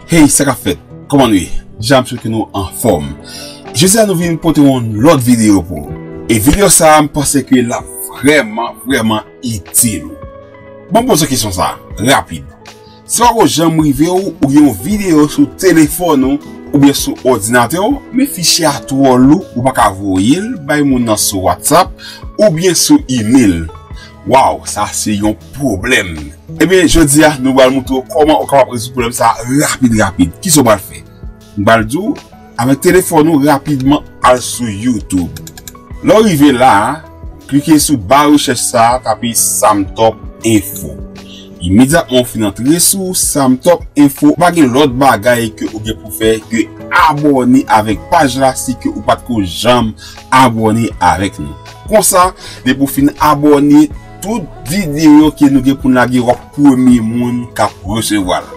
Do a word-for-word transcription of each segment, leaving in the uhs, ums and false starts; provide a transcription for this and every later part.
Hey, sa k ap fèt? Kòman nou ye? Jan m swete nou anfòm. Jodi a nou vin pote yon lòt videyo pou ou. E videyo sa a, m panse ke l ap vrèman, vrèman itil ou. Ban m poze w kesyon sa a, rapid. Si w poko janm rive w, ou gen yon videyo sou telefòn ou, oubyen sou òdinatè w, men fichye a twò lou, ou pa ka voye l bay moun nan sou WhatsApp, oubyen sou email. Waw, sa se yon pwoblèm. Ebyen, jodi a, nou pral montre w kòman ou kapab rezoud pwoblèm sa a rapid, rapid. Kisa w pral fè? M pral di w, avèk telefòn ou, rapidman al sou YouTube. Lè w rive la a, klike sou ba rechèch sa a, tape Samtop Info. Imedyatman w fin antre sou Samtop Info, pa gen lòt bagay ke ou gen pou fè ke abòne avèk paj la si ke ou pa t ko janm abòne avèk nou. Konsa, depi w fin abòne, tout videyo ke nou gen pou n lage, w ap premye moun k ap resevwa l.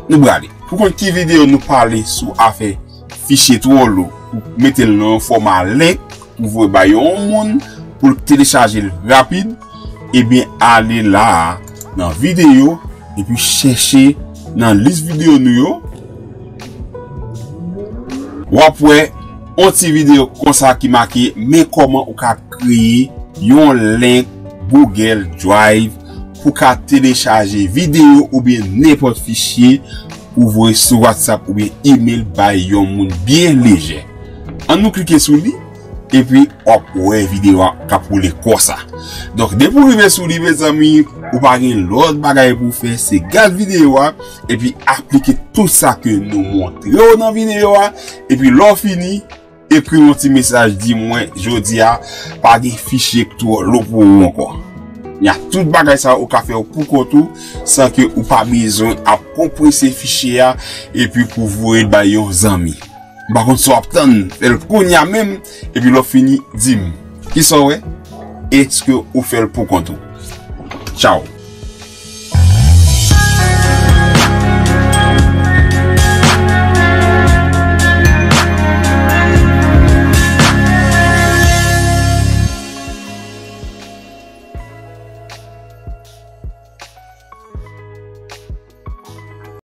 Nou prale. Pou konn ki videyo nou pale sou afè fichye twò lou, pou mete l nan yon fòma link, pou voye bay yon moun, pou l telechaje l rapid, ebyen, ale la a, nan videyo, epi chèche nan lis videyo nou yo. W ap wè yon ti videyo konsa ki make, men kòman ou ka kreye yon link Google Drive pou ka telechaje videyo oubyen nenpòt fichye pou voye sou WhatsApp oubyen email bay yon moun byen lejè. Ann nou klike sou li, epi w ap wè videyo a k ap woule konsa. Donk, depi w rive sou li, mezanmi, ou pa gen lòt bagay pou w fè, se gad videyo a, epi aplike tout sa ke nou montre w nan videyo a, epi lè w fini, ekri yon ti mesaj, di mwen, jodi a, pa gen fichye k twò lou pou ou ankò. Nya tout bagay sa ou ka fè w pou kont ou, san ke ou pa bezwen ap konprese fichye a, epi pou voye l bay yon zanmi. M pa konn si w ap tann, fè l kounye a menm, epi lè w fini, di m. Kisa w wè? Èske ou fè l pou kont ou? Tchaw.